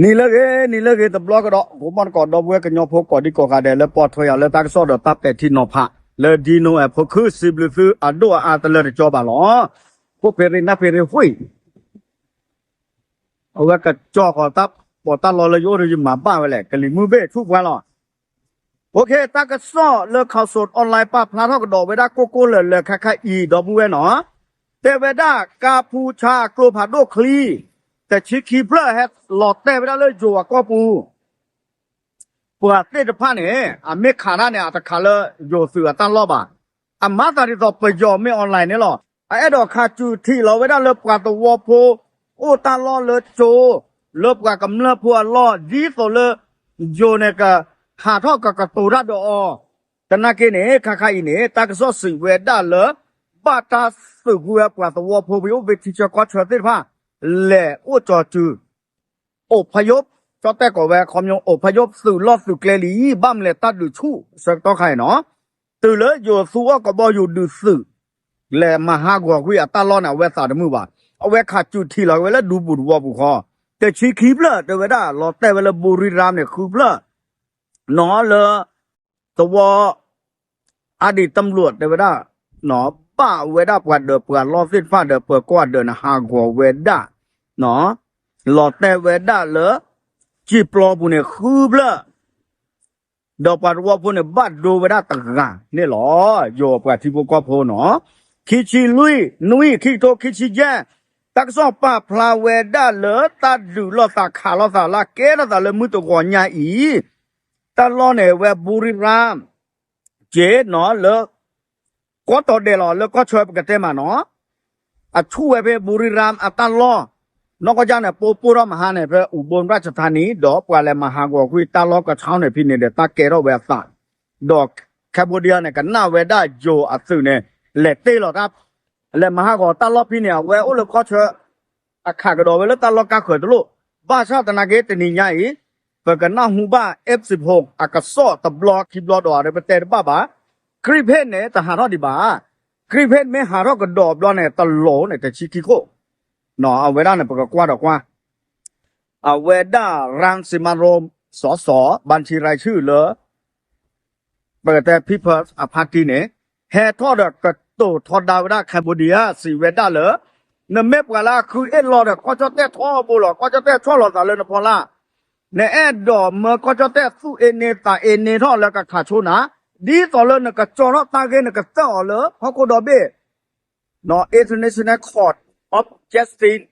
နံၤလၢအဂ့ၤ နံၤလၢအဂ့ၤတဘျီကဒီး ဂီၤမီၢ်တကိး ဒီပုၢ်ဝဲၢ်ကညီဖိကိးဒံကိးဂၤဒဲး လၢပိာ်ထွဲယၤလၢတၢ်ကစီၣ်ဒီးတၢ်ပဲာ်ထံနီၤဖး လၢဒ်နိၣ်အဲၣ်ဖိခု စံးဘျုးသုအဒိၣ်အအါတလၢတကၠီဘၣ်လီၤ. ဖိဖဲရ့နၢ်ဖဲရ့ဝံၣ် အဝဲကကၠီဃီၤတၢ်ပီးတၢ်လီလၢယအိၣ်ဒီးယမၤဘၣ်ဝဲလဲၣ် ကလံၤမုၢ်ဘ့ၣ်ဆူၣ်ပှၤလီၤ. တၢ်ကစီၣ်လၢ Khaosod Online ပာ်ဖျါထီၣ်ကဒီးဝဲဒၣ်ကိၢ်ကိၢ်လၢၤလၢၤခါခါအံၤ ဒီပုၢ်ဝဲၢ်နီၤ, တဲဝဲဒၣ်ကါဖူဆါအကျိဖးဒိၣ်ချံ တဆံခံဖျၢၣ်ဟဲလီၤတဲာ်ဝဲဒၣ်လၢယိၤအကီၢ်ပူၤ ပှၤသ့ၣ်တဖၣ်န့ၣ် အမ့ၢ်ခးတၢ်န့ၣ် အတခးလၢယိၤသုးအတၢ်လီၢ်ဘၣ်. အမၤသးဒ်သိးပယီၤမ့ၢ် online န့ၣ်လီၤ. အအဲၣ်ဒိးခးစူၤထံးလီၤဝဲဒၣ်လၢပှၤသဝီဖိ အိၣ်တၢ်လီၢ်လၢကၠိ လၢပှၤကမျၢၢ်ဖိအလီၢ် ဒ်သိးလၢ ယိၤန့ၣ်က ဟးထီၣ်ကကတိၤတၢ်ဒီးအီၤ, သနာ်က့န့ၣ် ခါခါအံၤန့ၣ် တၢ်ကစီၣ်စံးဝဲဒၣ်လၢ ဘၣ်တၢ်သုးကွံာ်ဝဲပှၤသဝီဖိ ပအိၣ်ဖဲထံဆၢကီၢ်ဆၢသ့ၣ်တဖၣ် လဲၤအိၣ်ကၠီၤစုၤ အိၣ်ဖယိ ကၠီၣ်တဲၣ်ကိးဝဲ ခီဖျိအိၣ်ဖယိ သုးလီၢ်သုးကျဲလံ ဘၣ်မနုၤလဲၣ်တၢ်ဒုးဆူၣ်ဆၢကတီၢ်ခါအံၤနီၤ, တုၤလၢယိၤသူအီၤကဘီယူၤဒုးသုး လဲၤမၤဟးဂီၤကွံာ်အတၢ်လီၢ်န့ၣ် အဝဲသးတမုာ်ဘၣ်. အဝဲခးစူၤထံးလီၤဝဲလၢဒူပူၤသဝီပူၤဃီ, တဆံခံဖျၢၣ်တဲဝဲဒၣ် လီၤတဲာ်ဝဲလၢ ဘူရံရၣ်န့ၣ် ဃုဖျၢၣ် နီၤလၢ သဝီ အါဒံးတမျူးတဲဝဲဒၣ် ဘၣ်ဝဲဒၣ်ပှၤဒၢးပှၤလီၢ်သ့ၣ်တဖၣ်ဒီး ပၢၤကီၢ်အဒၢးန့ၣ် ဟးဂီၤဝဲဒၣ် လီၤတဲာ်ဝဲဒၣ်လၢ စံာ်ပျီပူၤန့ၣ် ဃုဖျၢၣ် ဒီးပှၤသဝီဖိန့ၣ် ဘၣ်ဒိဝဲဒၣ်တဂၤန့ၣ်လီၤ. ယိၤပှၤထံဖိကီၢ်ဖိနီၤ, ခံဆံလွံၢ်နွံ ခံကထိခံဆံယဲၢ်, တၢ်ကစီၣ်ပာ်ဖျါဝဲဒၣ်လၢတၢ်ဒုးလိာ်သးခးလိာ်သးလၢအကဲထီၣ်သးလၢမုၢ်တဂီၤညါအံၤ တၢ်လီၢ်န့ၣ်ဝဲ ဘူရံရၣ် က့ၤနီၤလၢ ကီၢ်တီၤဒဲးလီၤ လၢကီၢ်ဆၢပကတဲမးနီၤ, အဆူၣ်ဝဲဖဲ ဘူရံရၣ် အတၢ်လီၢ်, နီၢ်ကီၢ်ကၢ်န့ၣ် ပိပိၢ်ထီၣ်မဟါန့ၣ် ဖဲ အူဘိၣ်ရၢ်ၡထါနံ ဒီးပှၤလဲၤမၤဟးဂီၤကွံာ်တၢ်လီၢ်ကဆီန့ၣ် ဖဲန့ၣ်ဒီး တၢ်ကဲထီၣ်ဝဲအသး, ဒီး Cambodia န့ၣ် ကနၣ်ဝဲဒၣ်ယိၤအသုးန့ၣ် လဲၤတ့ၢ်လီၤတၢ် လဲၤမၤဟးဂီၤတၢ်လီၢ်ဖဲန့ၣ် အဝဲအိၣ်လၢကီၢ်ဆၢ အခးကဒီးဝဲလၢတၢ်လီၢ်ကါဃၢၤတလိၣ်, ဘၣ်ဆၣ်သနာ်က့တနံၤညါအံၤ ပကနၢ်ဟူဘၣ် F sixteen အကစီၣ်တဘျီခံဘျီဒီး အဝဲပတဲတဘၣ်ဘၣ်, ကြံဖ့ၣ်န့ၣ် တဟးထီၣ်ဒံးဘၣ်, ကြံဖ့ၣ်မ့ၢ်ဟးထီၣ်ကဒီးဘျီန့ၣ် တလိၤန့ၣ် တဆံခံခိၣ်, အဝဲဒၣ်န့ၣ် ပကကွၢ်ဒီးကွၢ် အဝဲဒၣ် ရၣ်စံမၣ်ရိၣ် စီၤစီၤ ဘၣ်ထံရၤဆူၣ်လၢ ပကတဲ People's Party န့ၣ် ဟဲထီၣ်ဒီးကတိၤထီဒါဝဲဒၣ် Cambodia စံးဝဲဒၣ်လၢ နမ့ၢ်ပှၤလၢအဃုအ့ၣ်လီၤဒီး ကီၢ်ကၠီၣ်တဲၣ်ထီဘိလီၤ, ကီၢ်ကၠီၣ်တဲၣ်ဆီၣ်လီၤသးလၢနဖီလာ်, နအဲၣ်ဒိးမၢကီၢ်ကၠီၣ်တဲၣ်သူၣ်အ့န့သးအ့န့ထီၣ်လၢကခးဆိနၤ, ဒ်သိးလၢနကကၠီထီၣ်တၢ်ဂ့ၢ် နကတၢၢ်အီၤလၢဟီၣ်ခိၣ်ဒီဘ့ၣ် International Court of Justice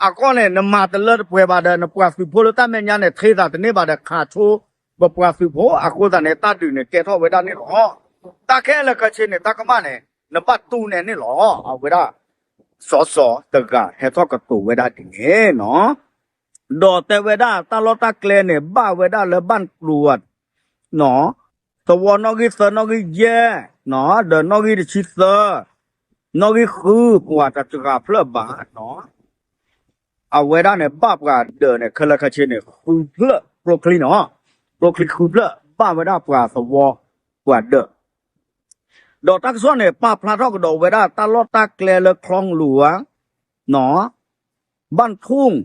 အဂီၢ်န့ၣ် နမၤတလၢတပှဲၤဘၣ်ဒီး နပှၤသုးဖိလၢတၢ်မဲာ်ညါန့ၣ် ထံသးတန့ၢ်ဘၣ်ဒီး ခးဆိပပှၤသုးဖိအဃိသတးန့ၣ် တၢ်ဒုးန့ၣ်ကဲထီၣ်ဝဲဒၣ်န့ၣ်လီၤ. တၢ်ခဲလၢာ်ခဲဆ့န့ၣ် တၢ်ကမၣ်န့ၣ် နဘၣ်တူၢ်န့ၢ်န့ၣ်လီၤ. အဝဲဒၣ် စီၤစီၤတဂၤဟဲထီၣ်ကတိၤဝဲဒၣ်ဒ်န့ၣ်နီၤ. ဒီးတဲဝဲဒၣ်တၢ်လီၢ်တၢ်ကျဲန့ၣ် ဘၣ်ဝဲဒၣ်လၢဘၣ်တရူး သဝီနီၣ်ဂံၢ်သၢ နီၣ်ဂံၢ်ယဲၢ် ဒီးနီၣ်ဂံၢ်တဆံသၢ နီၣ်ဂံၢ်ဃု ပှၤတစှၤဖျၢၣ်ဘၣ်နီၤ. အဝဲဒၣ်န့ၣ် ဘၣ်ပှၤဒၢးန့ၣ် ခဲလၢာ်ခဲဆ့န့ၣ် ဃုဖျၢၣ် ကျိချံနီၤ, ကျိချံဃုဖျၢၣ် ဘၣ်ဝဲဒၣ်ပှၤသဝီ ပှၤဒၢး ဒီးတၢ်ကစီၣ်န့ၣ် ပာ်ဖျါထီၣ်ကဒီးဝဲဒၣ် တၢ်လီၢ်တၢ်ကျဲလၢ ချီလူၤ ဘၣ်ထူၣ်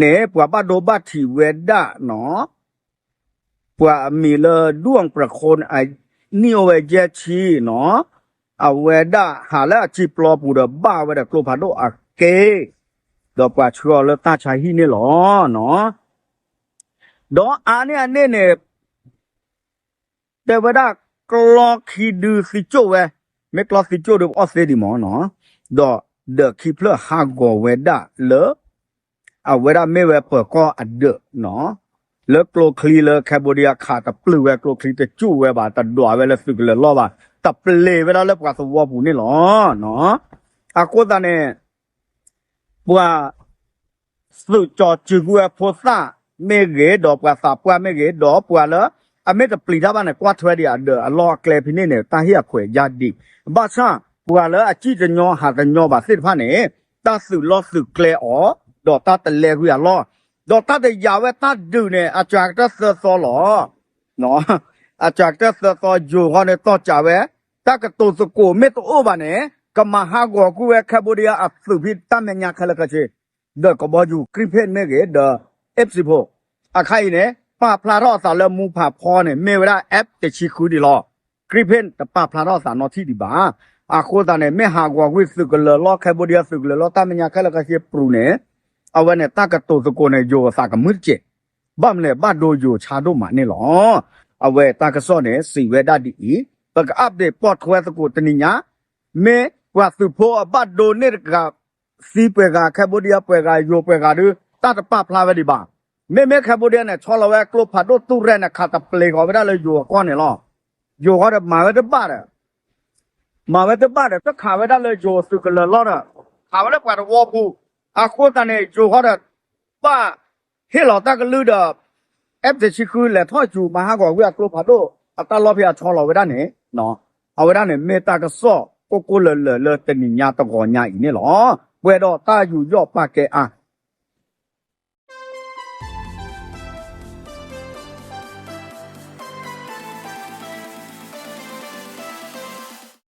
န့ၣ် ပှၤဘၣ်ဒိဘၣ်ထံးဝဲဒၣ်နီၤ, ပှၤအမံၤလၢ ဒူၣ်ပြခိၣ် အနံၣ်အိၣ်ဝဲယဲၢ်ဆံနီၤ, အဝဲဒၣ်ဟးလၢအစံာ်ပျီပူၤဒီး ဘၣ်ဝဲဒီးကျိဖးဒိၣ်အက့ၢ်, ဒီးပှၤဆှၢအီၤလၢတၢ်ဆါဟံၣ်န့ၣ်လီၤ. ဒီးအါန့ၢ်အန့ၣ်န့ၣ် တဲဝဲဒၣ် ကျီခံဒုသံကၠိၣ်ဝဲ, မ့ၢ်ကျီသံကၠိၣ်ဒီး ပအီၣ်သ့ဒံးမးနီၤ, ဒီးဒၢးခံဖျၢၣ်ဟးဂီၤဝဲဒၣ်လၢ အဝဲဒၣ်မ့ၢ်ဝဲပၢၤကီၢ်အဒၢးနီၤ, လၢကျိချံလၢ Cambodia ခးတပျုာ်ဝဲ ကျိချံတကၠိၣ်ဝဲဘၣ်, တဒွးဝဲလၢသုးကလၢၤလီၢ်ဘၣ်, တပျဲဝဲဒၣ်လၢပှၤသဝီပူၤန့ၣ်လီၤ. အဃိသတးန့ၣ် ပှၤ သုးကၠီၤစုၤကွံာ်ဝဲဖိသၣ်မ့ၢ်ဂ့ၤ, ဒီးပှၤသးပှၢ်မ့ၢ်ဂ့ၤ, ဒီးပှၤလၢအမ့ၢ်တပျံၤတၢ်ဘၣ်န့ၣ် ကွၢ်ထွဲဒံးအဒၢးအလီၢ်အကျဲဖဲန့ၣ်န့ၣ် တၢ်ဟ့ၣ်အခွဲးယါဒံး, ဘၣ်ဆၣ် ပှၤလၢအစံၣ်တညီဟးတညီဘၣ်သ့ၣ်တဖၣ်န့ၣ် တၢ်သုးလီၢ်သုးကျဲအီၤ, ဒီးတၢ်တလဲကွံာ်အလီၢ်, ဒီးတၢ်တယာ်ဝဲတၢ်ဒုးန့ၣ် အစှၤကတၢၢ်သၢသီလီၤ. အစှၤကတၢၢ်သၢသီ ယိၤဃီန့ၣ် တီၢ်ကးဝဲ တၢ်ကတိၤသကိးမ့ၢ်တအိၣ်ဘၣ်န့ၣ် ကမၤဟးဂီၤကွံာ်ဝဲ Cambodia အသုးဖဲတၢ်မဲာ်ညါခဲလၢာ်ခဲဆ့, ဒီးကဘီယူၤ ကြံဖ့ၣ်မ့ၢ်ဂ့ၤ, ဒီး F sixteen အခါအံၤန့ၣ် ပာ်ဖျါထီၣ်အသးလၢမူဖးဖီန့ၣ် မ့ၢ်ဝဲဒၣ် F တဆံဃုဒံးလီၤ. Gripen တပာ်ဖျါထီၣ်အသးနီထံၣ်ဒံးဘၣ်. အဃိသတးန့ၣ် မ့ၢ်ဟးဂီၤကွံာ်သုးကလၢၤလီၢ် Cambodia သုးကလၢၤလီၢ် တၢ်မဲာ်ညါခဲလၢာ်ခဲဆ့ပြူၤန့ၣ် အဝဲန့ၣ် တၢ်ကတိၤသကိးန့ၣ် ယိၤအသးကမုာ်တက့ၢ်. ဘၣ်မနုၤလဲၣ် ဘၣ်ဒိယိၤဆါဒိၣ်မးန့ၣ်လီၤ. အဝဲတၢ်ကစီၣ်န့ၣ် စံးဝဲဒၣ်ဒ်အံၤ, ပက update ပိာ်ထွဲသကိးတနံၤညါ, မ့ၢ်ပှၤသုးဖိအဘၣ်ဒိန့ၢ်တဂၤ သံပှဲၤဂၤ Cambodia ပှဲၤဂၤ ယိၤပှဲၤဂၤဒီး တၢ်တပာ်ဖျါဝဲဒံးဘၣ်. မ့မ့ၢ် Cambodia န့ၣ် ဆီလီၤဝဲကျိဖးဒိၣ်တူၢ်ရဲၣ်န့ၣ် ခးတပျ့ၤဃီၤဝဲဒၣ်လၢယိၤအကီၢ်န့ၣ်လီၤ. ယိၤဃီဒီးမၤဝဲတဘၣ်ဒီး မၤဝဲတဘၣ်ဒီး တခးဝဲဒၣ်လၢယိၤသုးကလၢၤလီၢ်ဒီး ခးဝဲလၢပှၤတဝီပူၤ. အဃိသတးန့ၣ် ယိၤဃီဒီး ဘၣ်ဟ့ၣ်လီၤတၢ်ကလုၢ်ဒီး F တဆံဃု လဲၤထီၣ်စူၤ မၤဟးဂီၤကွံာ်အကျိဖးဒိၣ် အတၢ်လီၢ်ဖဲအဆီလီၤဝဲဒၣ်န့ၣ် အဝဲဒၣ်န့ၣ် မ့ၢ်တၢ်ကစီၣ်ကိၢ်ကိၢ်လၢၤလၢၤလၢတနံၤညါတဂီၤညါအံၤန့ၣ်လီၤ. ပှဲၤဒီးတၢ်ယူးယီၣ်ပာ်ကဲအါ